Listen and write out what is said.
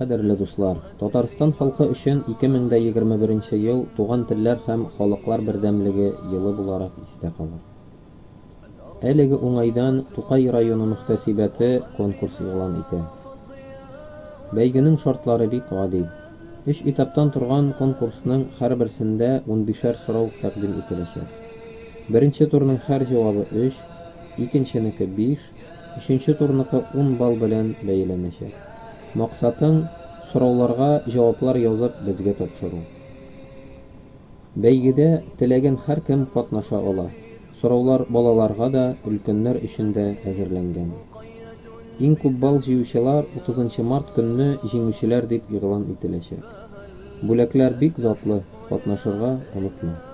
Кадерле дуслар, Татарстан халкы өчен 2021 ел Туган телләр һәм халыклар бердәмлеге елы буларак истә калыр. Әлеге уңайдан Тукай районы мөхтәсибәте конкурс игълан итә. Бәйгенең шартлары бик гади. Өч этаптан торган конкурсның һәрберсендә унбишәр сорау тәкъдим ителәчәк. Беренче турның һәр җавабы өч, икенченеке биш, өченче турныкы ун балл белән бәяләнәчәк. Максатың, сорауларга җаваплар язып безгә тапшыру. Бәйгедә теләгән һәркем катнаша ала. Сораулар балаларга да, өлкәннәр өчен дә әзерләнгән. Иң күп балл җыючылар утызынчы март көнне җиңүчеләр дип игълан ителәчәк. Бүләкләр бик затлы, катнашырга онытма!